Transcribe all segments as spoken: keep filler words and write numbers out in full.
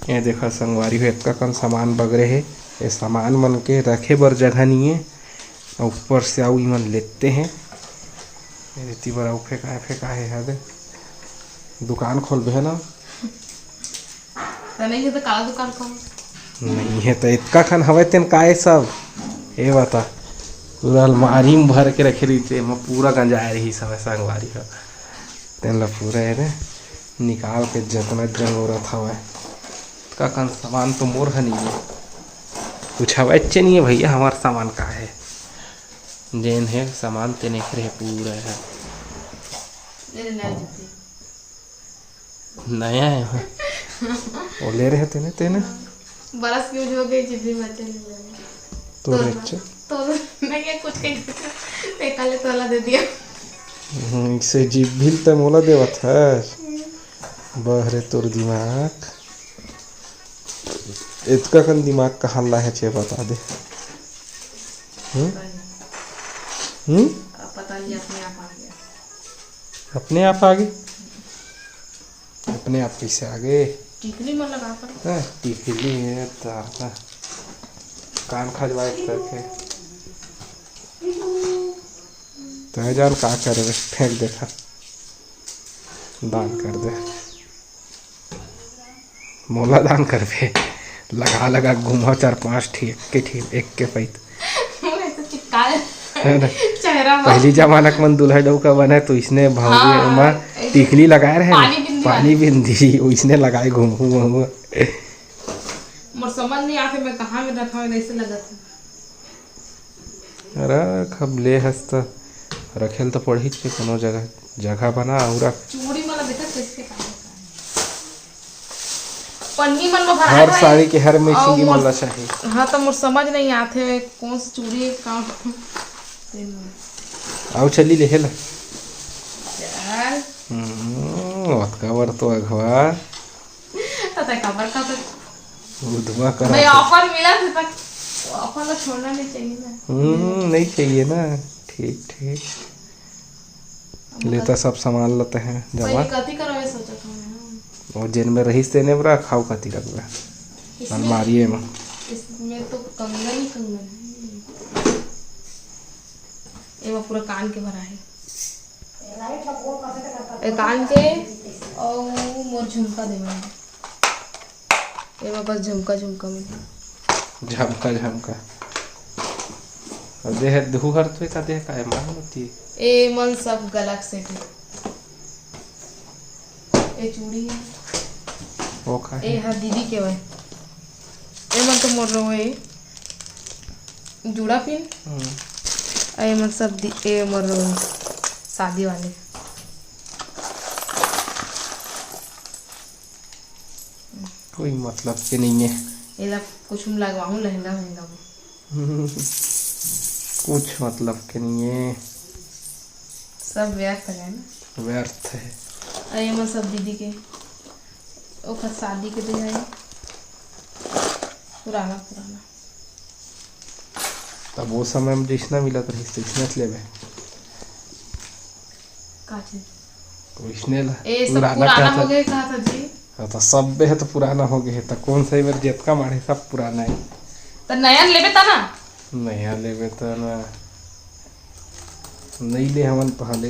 ये देखा संगवारी हो, एतका कन सामान बगरे हे। ये सामान मन के रखे बर जगह नहीं है, और ऊपर से आऊ इमन लेते हैं। ये रेती बर आऊ फेंकाए फेंकाए है दे। दुकान खोलबे है ना? तो नहीं है तो काला दुकान खोल। नहीं है तो इतका खन हवे तेन काय सब? ये बता, पूरा अलमारी में भर के रखे रहिते, एमा पूरा गंजाए रही सब संगवारी हो। तेन ला पूरा ये दे निकाल के जतना जरूरत हवय। का कन सामान तो मोर ह नहीं है, कुछ हवय चे नहीं है भैया, हमार सामान का है? जेन है सामान तेने के रहे पूरा है। मेरे नया जूती। नया है वो। वो ले रहे तेने, तेने। बरस के यूज हो गई, जिब्बी मचे नहीं लगे। तो तोर बच्चे। तो नहीं है कुछ कहीं। ते काले तोला दे दिया। हम्म, इसे जिब्बी ते मोला देवत है। बहरे तोर दिमाग। इतका कन दिमाग कहाँ ला है, चे बता दे। हम्म? हम्म? अब पता नहीं, अपने आप आ गया। अपने आप आ गए? अपने आप कैसे आ गए? टिकली में लगा कर। हाँ, टिकली है, तो आता। कान खजवाए करके। तो है जान का कर रहे, फेंक देता। दान कर दे। मोला दान करबे। लगा लगा घूमा चार पांच ठी, एक के ठी, एक के पैत। मुझे तो चिपका है ना? चेहरा में। पहली जमाना के मन दूल्हा डौका बने तो इसने भौजी हाँ, मा एक टिकली लगाए रहे ना, पानी बिंदी पानी वाली। बिंदी, इसने लगाए घूमू घूमू। मोर समझ नहीं आते मैं कहाँ में रखा हूँ, ऐसे लगत है। रख, अब ले हस त रखेल त पड़ही के कोनो जगह, जगह बना अउ रख। चूड़ी वाला देखा कैसे का है? पन्नी मन में भरा हर है। साड़ी के हर matching अउ की मोर, मन ला चाही। हाँ, तो मोर समझ नहीं आथे कौन सी चूड़ी है, का। अउ चली लेहे ला। चल। हम्म, ओतका बर तो अघवा। तो तय काबर का तो उधवा करा भाई, था। Offer मिला था, तक offer ला छोड़ना नहीं चाहिए ना। हम्म, नहीं चाहिए ना। ठीक, ठीक। अब लेता कर- सब सामान लेते हैं, भाई, जमा। ये कथी करवाए सोचा था मैं, हाँ। और जेन में रहीस तेने बरा खाऊ कथी रखबे? इसमें, अलमारिये में। इसमें तो कंगन ही कंगन है। एमा पूरा कान के भरा है। ए कान के अउ मोर झुमका देवा है। एमा बस झुमका, झुमका मिलही। झमका, झमका। अउ देह दुहर तो का देह का है, मांग होती है। ए मन सब गला के set है। ए चूड़ी है। वो का ए है? हा दीदी के वही। ए मन तो मोर रहो है। जूड़ा पिन। हम्म। अउ ए मन सब दी-, ए मोर रहो है। शादी वाले। कोई मतलब के नहीं है। एला कुछ में लगवाहूँ, लहंगा वहंगा में। कुछ मतलब के नहीं है। सब व्यर्थ है ना? व्यर्थ है। अउ एमा सब दीदी के, ओकर शादी के दे है। पुराना, पुराना। तब वो समय में जैसना मिलत रहिस, तैसने लेबे। का चीज? वैसने ला। ए, सब पुराना पुराना कहत हो गए, कहा था जी। हाँ, तो सब बे है तो पुराना हो गए है, तो कौन सा ही बार जेतका माढ़े सब पुराना है। तो नया लेबे ता ना? नया लेबे ता ना। नहीं ले हमन पहले।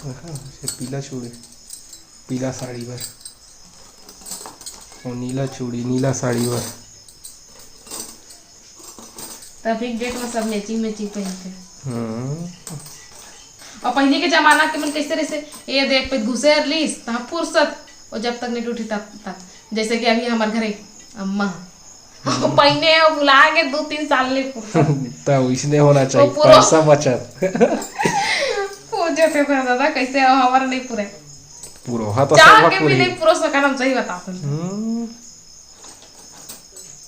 हाँ, ये पीला चूड़ी, पीला साड़ी बर। और नीला चूड़ी, नीला साड़ी बर। तभी डेट में सब matching matching पहनते हैं। हम्म। और पहले के जमाना के मन कैसे रहिसे, ये देख पे घुसे लीस, तहाँ फुर्सत, और जब तक नहीं उठी तब तक। जैसे कि अभी हमारे घरे अम्मा, हम्म। पहने और भुला के दो तीन साल ले फुर्सत। तो इसने होना चाहिए, वो पूरा पैसा बचत। वो जो थे था दादा, कैसे अब हमारा नहीं पूरे। पूरा, हाँ, तो चाह सब के भी पूरी। नहीं पूरा सका, हम सही बता सकते। हम्म।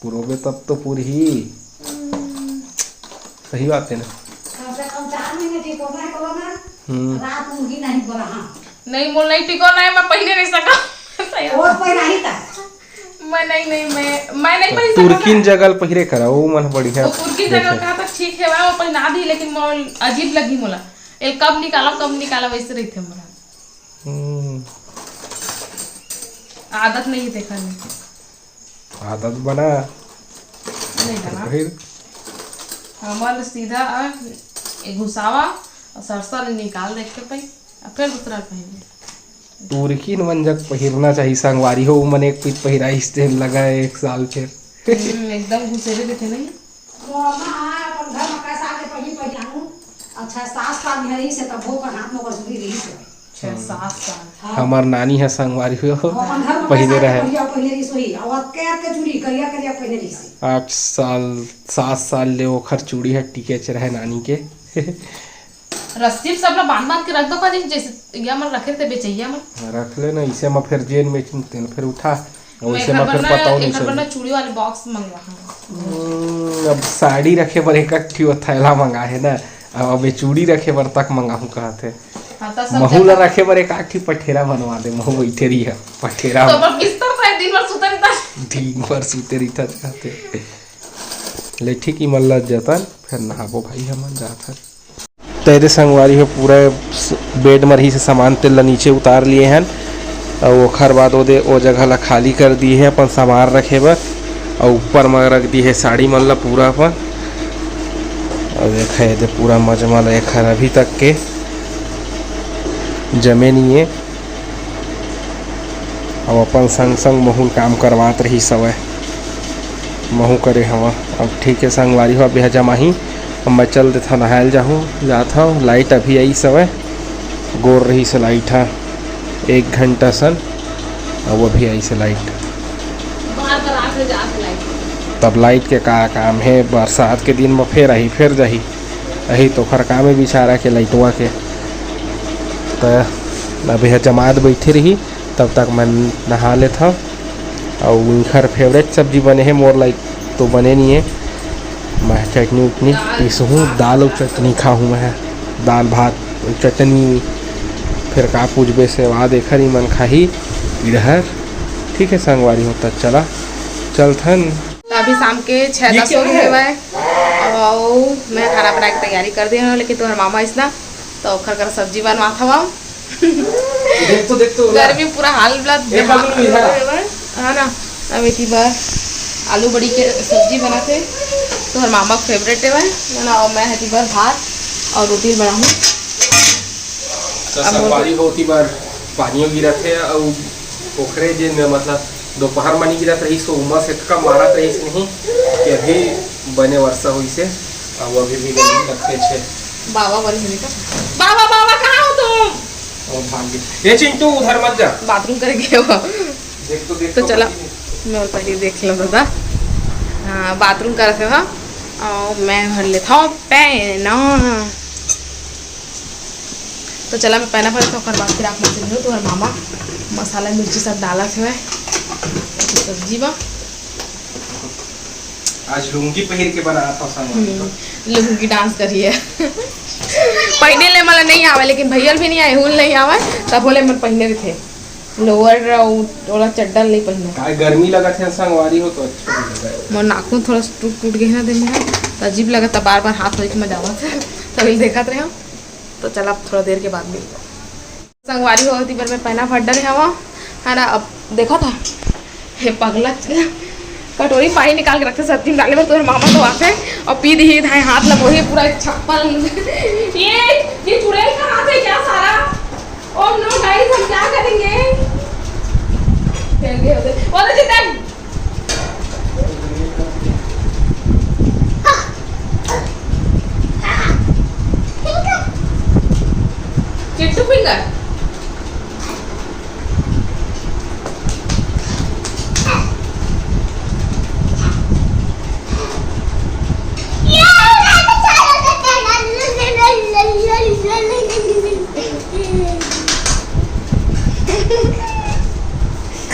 पुरोबे तब तो पुरही। हम्म। सही बात है ना? कम से कम चार महीने टिकोना है, बोलो ना। हम्म। रात में ही नहीं बोला, हाँ। नहीं, मोला नहीं टिकोना है, मैं पहने नहीं सका। सही और बात। पहना ही था। मैं नहीं, नहीं, मैं, मैं नहीं पहन सका तुर्किन ना। जगह पहिरे करा, वो मन बढ़िया वो तुर्किन जगह देखे। कहा तो ठीक है, वो पहना दी, लेकिन मोल अजीब लगी मोला। ए, कब निकाला, कब निकाला, वैसे रही थे मोला। हम्म। आदत नहीं है, देखा नहीं। आदत बना। नहीं बना। फिर? हमर सीधा, अ, ए घुसावा और सरसा ले निकाल देख के पहन, और फिर दूसरा पहन ले। टूरकिन मन जग पहिरना चाही संगवारी हो, उमन एक पीत पहिराइस तेन लगा एक साल फिर। हम्म, एकदम घुसेरे देथे नहीं। मोर अम्मा ह अपन घर म कइसा के पहिली पहिराहूँ। अच्छा, सास साल में रहिस हे, तभो ओकर हाथ में ओकर चूड़ी रहिस हे। अच्छा, सात साल। हाँ। हमर नानी ह संगवारी हो, वो अपन घर में पहिने कइसा के रहे। पहिली पहिने रहिस होही। अउ अतके अतके चूड़ी, करिया करिया पहिने रहिस हे। आठ साल, सात साल ले ओखर चूड़ी ह टिकेच रहे नानी के। रस्सी में सब ला बांध बांध के रख दो का जी, जैसे या मन रखे थे बेचैया मन। रख ले ना, इसे म फिर जेन में तेन फिर उठा, और मैं इसे एकर म बर फिर ना, पता नहीं एकर बर चले। ना चूड़ी वाले बॉक्स मंगवा हूँ। हम्म, अब साड़ी रखे बर एक ठियो थैला मंगा है ना, अब अबे चूड़ी रखे बर तक मंगाहूँ कहत हे। हाँ, तो सब महू ला जगह रखे बर एक आठ ठी पठेरा बनवा दे, महू बैठे रही है पठेरा तो में। पर बिस्तर पे दिन भर सुते रहता है। दिन भर सुते रहता कहते। ले ठीक, इमन ला जतन, फिर नहाबो भाई, हमन जात हन। त एदे संगवारी हो, पूरा स-, बेड म रहिस हे सामान, तेला नीचे उतार लिए हन। अउ ओखर बाद ओदे ओ जगह ला खाली कर दिए हे अपन सामान रखे बर। अउ ऊपर म रख दिए हे साड़ी मन ला पूरा अपन। अउ देखा एदे पूरा मजमा ला एखर अभी तक के जमे नइये। अउ अपन संग संग महू ल काम करवात रहिस हवय, महू करे हवं। अब ठीक हे संगवारी हो, अब एह जमाही, अब मैं चल देथव, नहाए ल जाहूँ, जात हव। लाइट अभी आइस हवय, गोर रहिस हे लाइट ह एक घंटा सन, अउ अभी आइस हे लाइट। बार बार आत हे, जात हे लाइट। तब लाइट के का काम हे, बरसात के दिन म फेर आही, फेर जाही। अही तो ओखर काम हे बिचारा के लइटवा के। त अब एह जमात बइठे रही, तब तक मैं नहा लेथव। अउ इनकर फेवरेट सब्जी बने हे, मोर लाइक तो बने नइ हे। मैं चटनी उटनी पीसहूँ, दाल अउ चटनी खाहूँ मैं, दाल भात चटनी। फिर का पूछबे, सेवा देखर ही मन खाही इधर। ठीक है संगवारी हो, त चला चलथन। तो अभी शाम के छः ये दस क्या होगे है? हवय, अउ मैं खाना बनाए के तैयारी कर दे हूँ, लेकिन तुम्हारे मामा इसना तो ओखर कर सब्जी बनवात हवं। देख तो, देख तो, गर्मी पूरा हाल बुला ये बेहाल पकड़ लो इधर। है ना। अब एती बर आलू बड़ी के सब्जी बनाते, तुम्हारे मामा के फेवरेट है ना, और मैं एती बर भात और रोटी बनाऊँ। तो अब संगवारी हो, एती बर पानियो गिरत हे, अउ ओखरे दिन में, मतलब, दोपहर म नी गिरत रहिस, तो उमस एतका मारत रहिस नहीं कि अभी बने वर्षा होइस हे, अउ अभी भी नहीं लगते छे। बाबा बने हुए का? बाबा, बाबा, कहाँ हो तुम? ओ, भाग गए। ए चिंटू, उधर मत जा। बाथरूम करे गए हो। देख तो, देख तो तो चला, पति नहीं। मैं और पहले देख लो दादा। हाँ, बाथरूम करत हे, हाँ। और मैं भर लेता हूँ पैना। तो चला, मैं पैना भरत हूँ, ओकर बाद फिर आप लोग से मिलो। तो हर मामा मसाला मिर्ची सब डालत हवय सब्जी में। आज लुंगी पहिर के बनात हव संगवारी हो। हम्म, लुंगी डांस करिए। पहिने ले मला नहीं आवे, लेकिन भैया भी नहीं आए, हुल नहीं आवे, तब बोले मन पहिने रहिथे। लोअर अउ ओला चड्डा नहीं पहिने। काय गर्मी लगत हे संगवारी हो, तो अच्छा नहीं लगत। मोर नाखून थोड़ा टूट, टूट गए ना दे मेरा, तो अजीब लगत, बार बार हाथ होई के मजा आवत हे, तभी देखत रहे। तो चला, अब थोड़ा देर के बाद मिलते। संगवारी हो, एती बर मैं पैना भर डरे हवं, है ना। अब देखा था, हे पगला, कटोरी पानी निकाल के रखते सब्जी में डाले बर, तोर मामा तो आथे और पी दी धाए हाथ लग वही पूरा छप्पन। ये, ये चुड़ैल का हाथ है क्या सारा? Oh no guys, हम क्या करेंगे? खेल गए उधर। वो तो जितना चिट्टू फिंगर।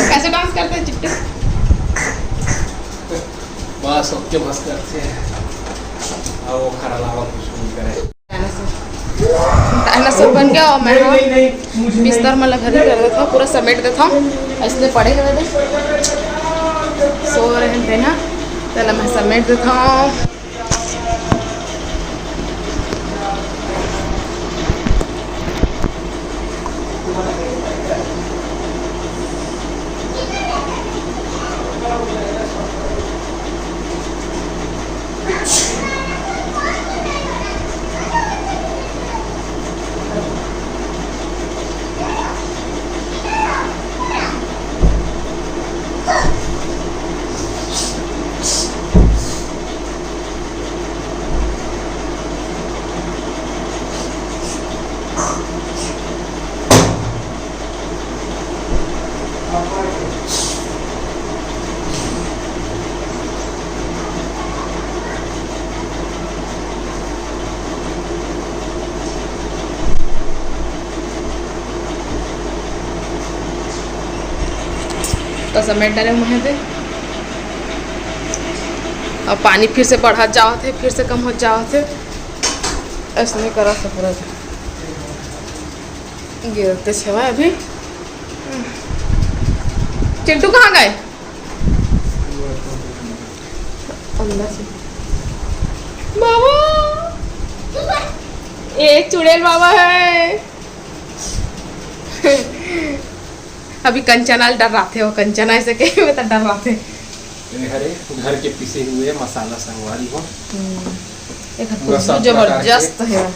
कैसे डांस करते हैं चिट्टू? बस, ओके, बस करते हैं। अब वो खरा लावा कुछ नहीं करे। डायनासोर। डायनासोर बन गया और मैं नहीं, नहीं, नहीं, मुझे बिस्तर नहीं। में लगा कर देता हूँ, पूरा समेट देता हूँ। इसलिए पड़े हुए थे, सो रहे थे ना, चलो मैं समेट देता हूँ। समेट डारे हुए हैं थे। अब पानी फिर से बढ़त जावत हे, फिर से कम होत जावत हे। ऐसने करा से पूरा गिरते छवा अभी। चिंटू कहाँ गए? अंदर से। बाबा, एक चुड़ैल बाबा है। अभी कंचना ल डर्राथे, वो कंचना ऐसे कहे में तो डर्राथे। ये हरे घर के पिसे हुए मसाला संगवारी हो। हम्म, एक पूरा खुशबू सब प्रकार के, जबरदस्त है।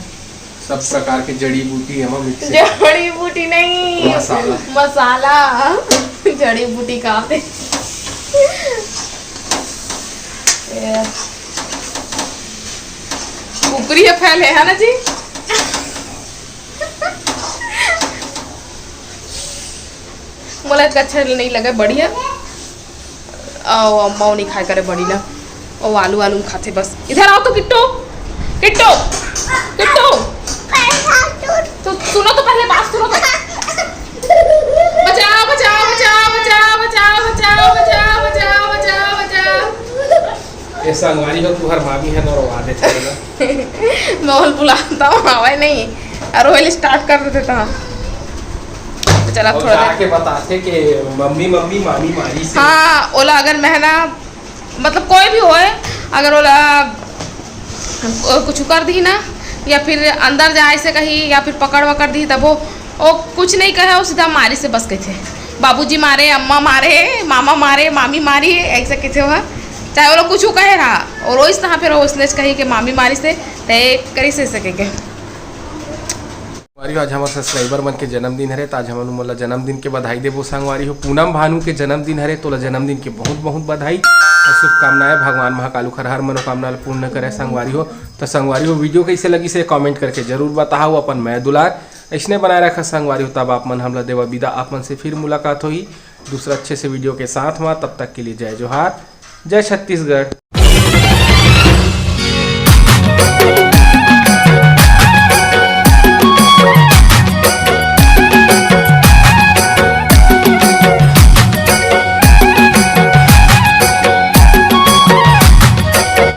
सब प्रकार के जड़ी बूटी एमा मिक्स है। जड़ी बूटी नहीं, मसाला। मसाला। जड़ी बूटी का होथे? ये कुकरी है फैले है ना जी। मोला इतना अच्छा नहीं लगा, बढ़िया। ओ अम्मा वो नहीं खाए करे बड़ी ला। ओ आलू आलू खाथे बस। इधर आओ तो किट्टू, किट्टू, किट्टू। तो सुनो तो पहले बात सुनो तो। बचाओ, बचाओ, बचाओ। ये संगवारी हो, तुहर मामी है तो रोवा दे चलेगा। मैं बोल बुलाता हूँ, आवे नहीं। और वो स्टार्ट कर देते तो हम। तो चला और थोड़ा देर। जाके बताथे कि मम्मी, मम्मी, मामी मारी से। हाँ, ओला अगर मैं ना, मतलब कोई भी होए, अगर ओला कुछ कर दी ना, या फिर अंदर जाए से कही, या फिर पकड़ वकड़ दी, तब वो, वो कुछ नहीं कहे, वो सीधा मारी से बस कहथे, "बाबूजी मारे, अम्मा मारे, मामा मारे, मामी मारी", ऐसे कहथे वो। चाहे वो लोग कुछ कहे रहा, और रोइस तहाँ फिर वो उसने कही कि मामी मारी से, ते करी से सके के। संगवारी हो, आज हमर सब्सक्राइबर मन के जन्मदिन हरे, त आज हमन उमन ला जन्मदिन के बधाई देबो। संगवारी हो, पूनम भानु के जन्मदिन हरे, तोला जन्मदिन के बहुत बहुत बधाई और शुभकामनाएं। भगवान महाकाल उखर हर मनोकामना ला पूर्ण करे। संगवारी हो, त संगवारी हो, वीडियो कैसे लगिस हे कमेंट करके जरूर बताहू अपन मया दुलार ऐसने बनाए रखा संगवारी हो। तब आप मन हमला देवा विदा, आप मन से फिर मुलाकात होही दूसरा अच्छे से वीडियो के साथ मा। तब तक के लिए जय जोहार, जय छत्तीसगढ़।